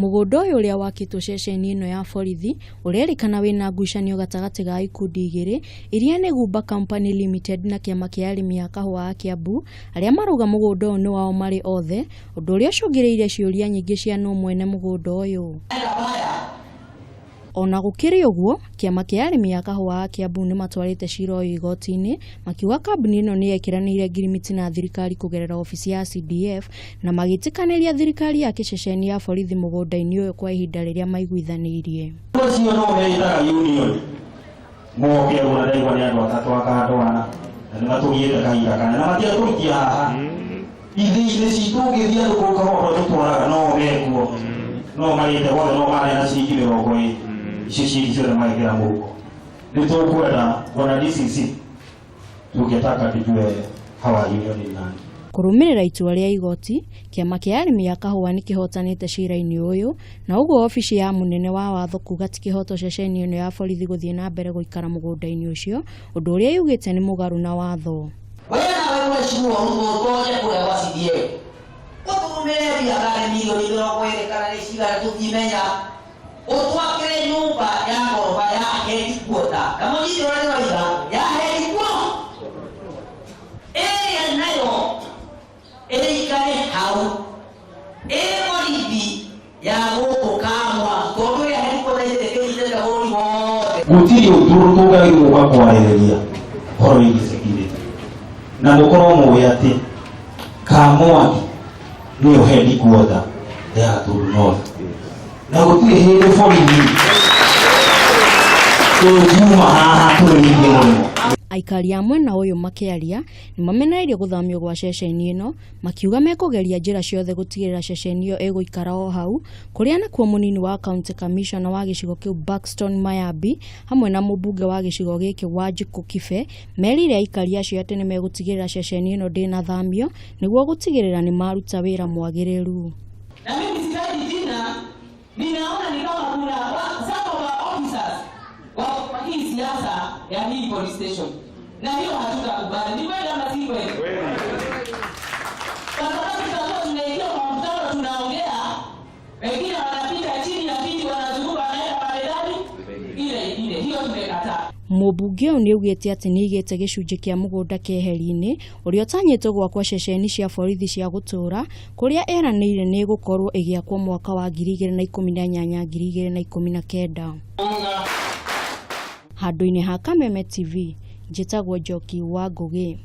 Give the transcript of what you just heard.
Mũgũnda ũyũ ũrĩa wakĩtwo ceceni ĩno ya borithi ũrerĩkana wĩna ngucanio gatagatĩ ga ikundi igĩrĩ iria nĩ Gumba Company Limited na kĩama kĩa arĩmi a kahũa a Kiambu arĩa marauga mũgũnda ũyũ nĩ wao marĩ othe, ũndũ ũrĩa ũcũngĩrĩirie ciũria nyingĩ cia nũ mwene mũgũnda ũyũ. Ona gũkĩrĩ ũguo, kĩama kĩa arĩmi a kahũa a Kiambu nĩ matwarĩte cira ũyũ igoti-inĩ makiuga kambuni ĩno nĩ yekĩranĩire ngirimiti na thirikari kũgerera obici ya CDF na magĩtĩkanĩria thirikari yake ceceni ya borithi mũgũnda-inĩ ũyũ kwa ihinda rĩrĩa maiguithanĩirie. Ũcio no meitaga union moke ũguo na ndaigua nĩ andũ atatũ akandwana na nĩ matũgiĩte kahinda kanene na matiatũikia haha ithĩinĩ citũ ũngĩthiĩ andũ kũu kahũa kũrĩa tũtwaraga no mekuo no marĩte gothe no marĩa na ciringi 20 icio ciringi ciothe magekĩra mũhuko. Nĩ tũkwenda bwana DCC, tũngĩtaka tujue hawa union ni nani. Kũrũmĩrĩra itua rĩa igoti, kĩama kĩa arĩmi a kahũa nĩ kĩhotanĩte cira-inĩ ũyũ na ũguo obici ya mũnene wa watho kuga ti kĩhoto ceceni ĩno ya borithi gũthiĩ na mbere gũikara mũgũnda-inĩ ũcio, ũndũ ũrĩa yugĩte nĩ mũgarũ na watho. We nawe mheshimiwa Ruto ũtonye kũrĩa gwa CDF ũtũrũmĩre mbia kana nĩ mirioni 20 kana nĩ cigana tũtimenya, ũtwakĩre nyũmba ya ngoroba ya headquarter na mũnyite ũrĩa ndĩroiga ya headquarter ĩrĩa nayo ĩikare hau ĩ borithi ya gũkũ Kamwa tondũ ĩrĩa headquarter ĩrĩ kĩnyitĩte bũrũri wothe. Gũtirĩ ũndũ tũngagĩrĩrwo gũka kwarĩrĩria ũhoro wĩgiĩ security na mũkorwo mũĩ atĩ Kamwangi nĩyo headquarter ya Gatundu North na gũtirĩ hĩndĩ borithi tũngiuma haha tũrĩithie mũrĩmo. Aikari a mwena ũyũ makĩaria nĩ mamenereirie gũthamio gwa ceceni ĩno makiuga mekũgeria njĩra ciothe gũtigĩrĩra ceceni ĩyo ĩgũikara o hau kũrĩa nakuo mũnini wa county commissioner wa gĩcigo kĩu Buxton Mayambi hamwe na mũmbunge wa gĩcigo gĩkĩ Wanjikũ Kibe merĩire aikari acio atĩ nĩ megũtigĩrĩra ceceni ĩno ndĩnathamio nĩguo gũtigĩrĩra nĩ maruta wĩra mwagĩrĩru. Na mimi sitaji jina, ninaona ni kama kuna some of our officers wako kwa hii siasa ya hii police station, na hiyo hatutakubali. Ni kweli ama si kweli? Kwa sababu tutakuwa tunaingia kwa mkutano tunaongea, wengine wanapita chini ya viti wanazunguka wanaenda pale ndani ile ingine, hiyo tumekataa. Mũmbunge ũyũ nĩ augĩte atĩ nĩ aigĩte gĩcunjĩ kĩa mũgũnda keheri-inĩ ũrĩa ũtanyĩtwo gwakwo ceceni cia borithi cia gũtũũra kũrĩa eranĩire nĩ ĩgũkorwo ĩgĩakwo mwaka wa 2018 2019. Handũ-inĩ ha Kameme TV, njĩtagwo Njoki wa Ngũgĩ.